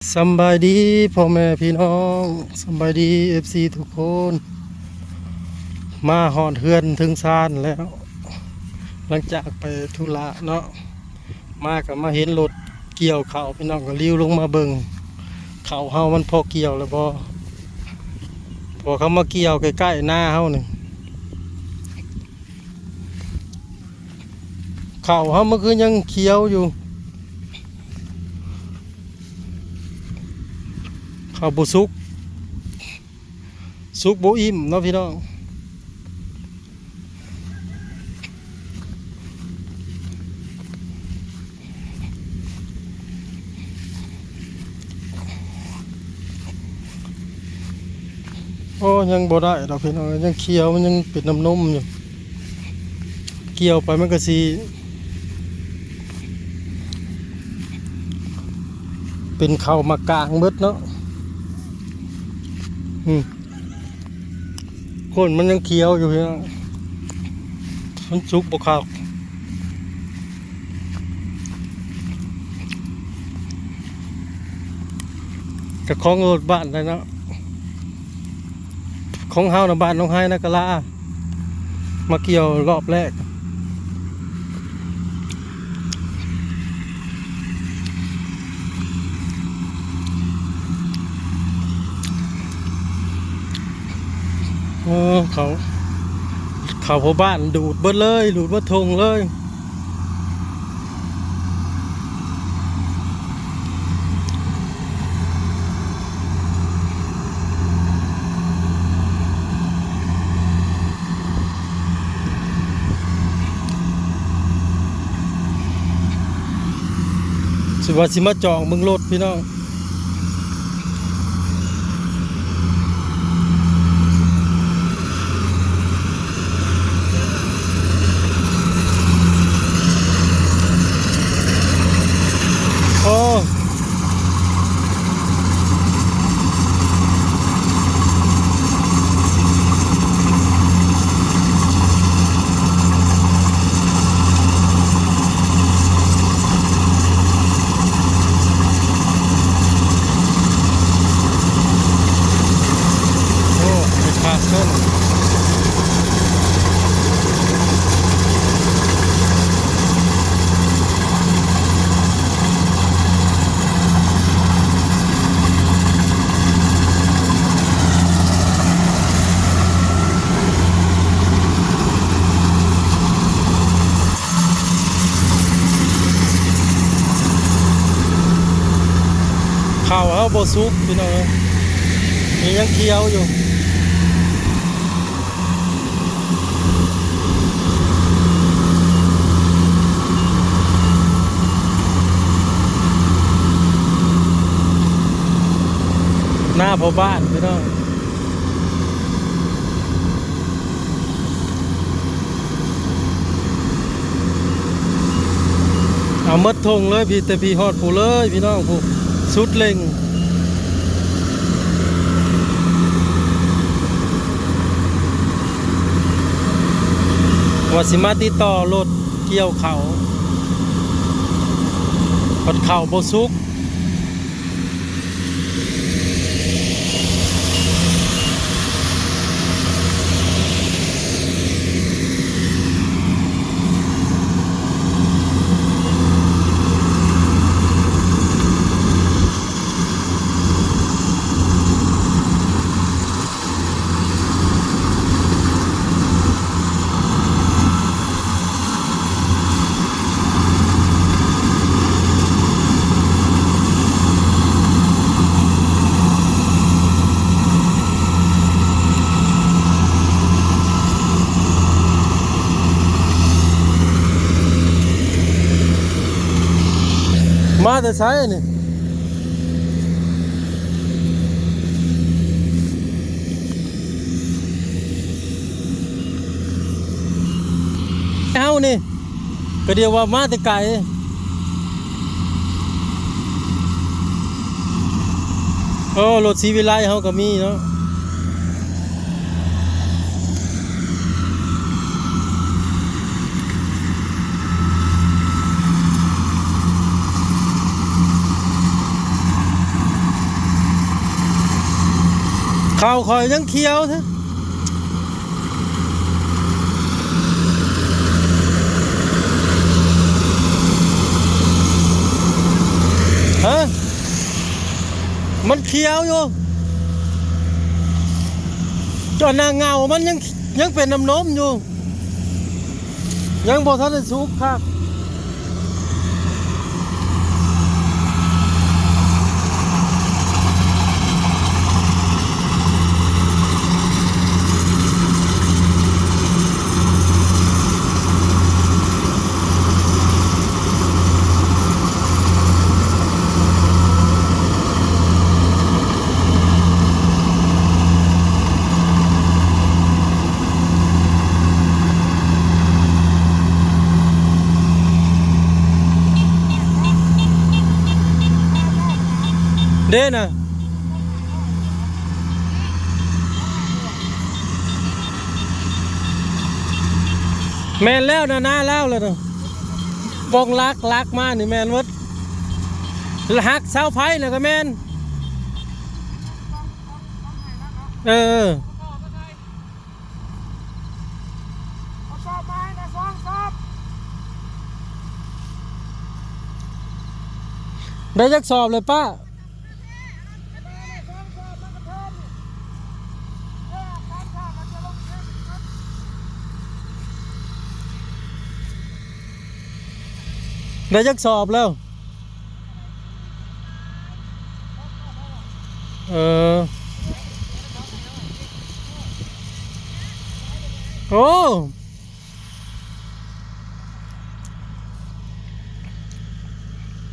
ສຳບາຍດີພໍ່ແມ່ພີ່ນ້ອງ ສຳບາຍດີເອັຟຊີທຸກຄົນ. ມາຮອດເຮືອນເທິງຊານແລ້ວ ຫຼັງຈາກໄປທຸລະເນາະ ມາກໍມາເຫັນລົດກ່ຽວເຂົ້າ ພີ່ນ້ອງກໍລິ້ວລົງມາເບິ່ງ ເຂົ້າເຮົາມັນພໍກ່ຽວແລ້ວບໍ່ ເພາະເຂົາມາກ່ຽວໃກ້ໆນາເຮົານີ້. ເຂົ້າເຮົາມັນຄືຍັງຂຽວຢູ່ ເຂົ້າບໍ່ສຸກ ສຸກບໍ່ອີ່ມເນາະພີ່ນ້ອງ. ໂອ້ ຍັງບໍ່ໄດ້ດອກພີ່ນ້ອງ ຍັງຂຽວ ມັນຍັງເປັນນ້ຳນົມຢູ່ ກ່ຽວໄປມັນກໍຊິເປັນເຂົ້າໝາກກາງເບິດເນາະ ອືມ. ໂຄນມັນຍັງຂຽວຢູ່ພີ່ນ້ອງ ມັນສຸກບໍ່ຄັກ ເຈົ້າຂອງລົດບ້ານໄດ້ເນາະ ຂອງເຮົານະ ບ້ານໜອງໄຮນາກະລາ ມາກ່ຽວລອບແລກ. ເອີ ເຂົ້າ ເຂົ້າພໍ່ບ້ານດູດເບິດເລີຍ ດູດເບິດທົ່ງເລີຍ. ຊິວ່າຊິມາຈອງເບິ່ງລົດພີ່ນ້ອງ ໂອ້. ໂອ້ ເປັນພາເຊິ່ງ ເຂົ້າເຮົາບໍ່ສຸກພີ່ນ້ອງເອີຍ ມີຍັງຂຽວຢູ່. ໜ້າພໍ່ບ້ານພີ່ນ້ອງ ເອົາໝົດຖົງເລີຍ ພີ້ ແຕ່ພີ້ຮອດພູເລີຍພີ່ນ້ອງ ພູສຸດເລັ່ງ. ວ່າຊິມາຕິດຕໍ່ລົດກ່ຽວເຂົ້າ ພັດເຂົ້າບໍ່ສຸກ. ມາແຕ່ໃສນີ້? ເຮົານີ້ ກໍດຽວວ່າມາແຕ່ໄກ. ໂອ້ ລົດສີວິໄລເຮົາກໍມີເນາະ. ໂ ເຂົ້າຂ້ອຍຍັງຂຽວແທ້. ຮະ? ມັນຂຽວຢູ່. ຈອນໜ້າເຫງົາມັນຍັງ ຍັງເປັນນ້ຳນົມຢູ່. ຍັງບໍ່ທັນໄດ້ສຸກຄັກ. ເດ້ນະ ແມ່ນແລ້ວນະ ນາລາວແລ້ວນະ ປ່ອງຫຼັກ ຫຼັກມານີ້ແມ່ນໝົດ ຫັກເສົາໄຟນະກະແມ່ນ ເອີ. ເອົາສອບມາໃຫ້ນະ ສອງສອບ. ໄດ້ຈັກສອບເລີຍປ້າ? ໄດ້ຈັກສອບແລ້ວ? ເອີ ໂອ້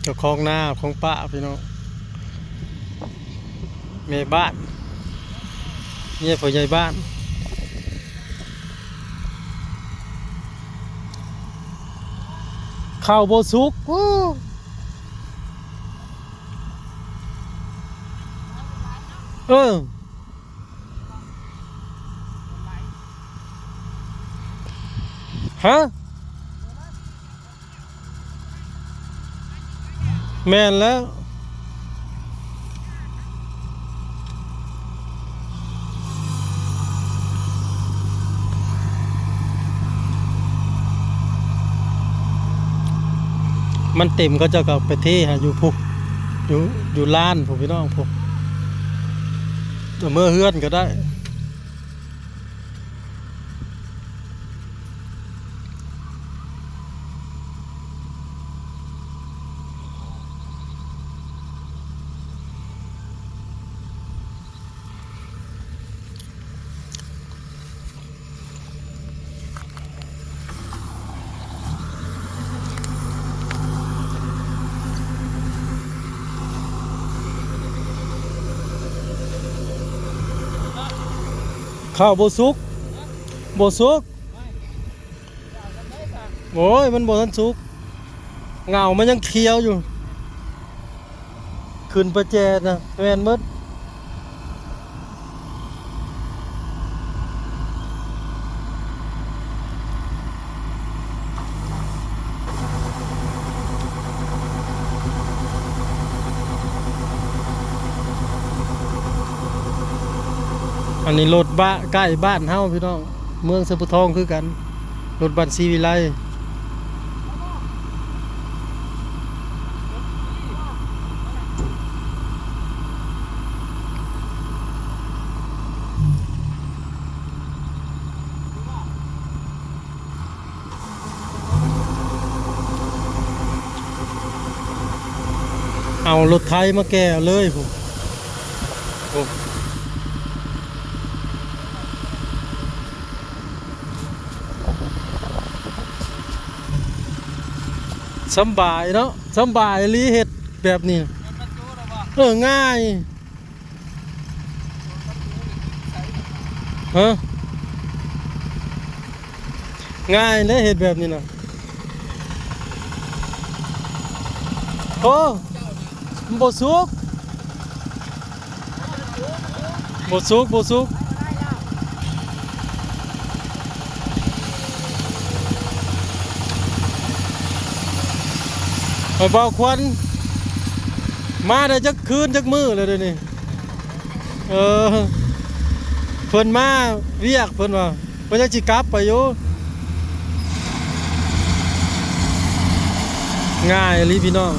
ເຈົ້າຂອງນາຂອງປ້າພີ່ນ້ອງ ແມ່ບ້ານ ເມຍພໍ່ໃຫຍ່ບ້ານ. ເຂົ້າບໍ່ສຸກ ໂອ້ ເອີ ຮະ? ແມ່ນແລ້ວ ມັນເຕັມ ເຂົາເຈົ້າກໍເອົາໄປເທໃຫ້ຢູ່ພຸ້ນ ຢູ່ ຢູ່ລານພຸ້ນ ພີ່ນ້ອງພຸ້ນ ເອົາເມືອເຮືອນກໍໄດ້. ເຂົ້າບໍ່ສຸກ ບໍ່ສຸກ. ໂອ້ຍ ມັນບໍ່ທັນສຸກ ເຫງົາມັນຍັງຂຽວຢູ່ ຂຶ້ນປະແຈນະ ແມ່ນໝົດ. ອັນນີ້ລົດບ້ານ ໃກ້ບ້ານເຮົາພີ່ນ້ອງ ເມືອງຊະພູທອງຄືກັນ ລົດບ້ານສີວິໄລ. ເອົາລົດໄຖມາແກ່ເອົາເລີຍພຸ້ນ ໂອ້ ສຳບາຍເນາະ ສຳບາຍອີ່ຫຼີເຮັດແບບນີ້ ເອີ ງ່າຍ. ຮະ ງ່າຍເດ້ເຮັດແບບນີ້ນະ ໂອ້ ມັນບໍ່ສຸກ ບໍ່ສຸກ ບໍ່ສຸກ. ໄປເບົາຄວັນ ມາໄດ້ຈັກຄືນຈັກມື້ແລ້ວເດນີ້ ເອີ. ເພິ່ນມາວຽກ ເພິ່ນວ່າ ເພິ່ນຍັງຊິກັບໄປຢູ່. ງ່າຍອີ່ຫຼີພີ່ນ້ອງ.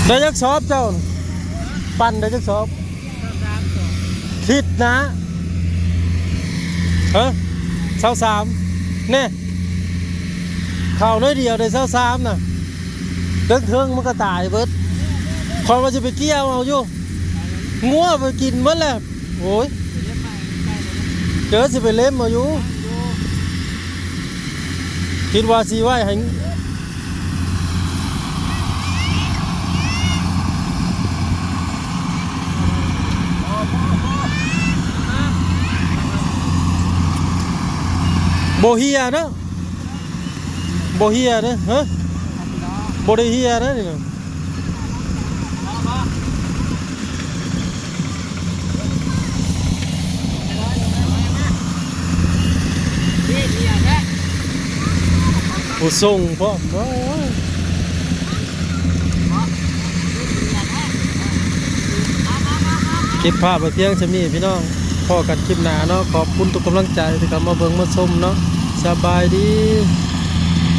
ໄດ້ຈັກສອບເຈົ້າ? ປັ່ນໄດ້ຈັກສອບ? ທິດນະ ຮະ ຊາວສາມ ແນ່ ເຂົ້າໜ້ອຍດຽວໄດ້ຊາວສາມນະ ເທິງໆ ມັນກໍຕາຍເບິດ. ຂ້ອຍວ່າຊິໄປກ່ຽວເອົາຢູ່ ງົວໄປກິນເບິດແລ້ວ. ໂອ້ຍ ເຈີຊິໄປເລັມເອົາຢູ່ ຄິດວ່າຊິໄວ້ໃຫ້ ບໍ່ເຫ່ຍເນາະ ບໍ່ເຫ່ຍເດ້ ຮະ ບໍ່ໄດ້ເຫ່ຍເດ້ນີ້ນະ. ຜູ້ສົ່ງພ້ອມ ໂອ້ຍ ເກັບພາບໄວ້ພຽງສ່ຳນີ້ພີ່ນ້ອງ ພໍ້ກັນຄລິບໜ້າເນາະ. ຂອບຄຸນທຸກກຳລັງໃຈທີ່ເຂົ້າມາເບິ່ງມາຊົມເນາະ. ສະບາຍດີ.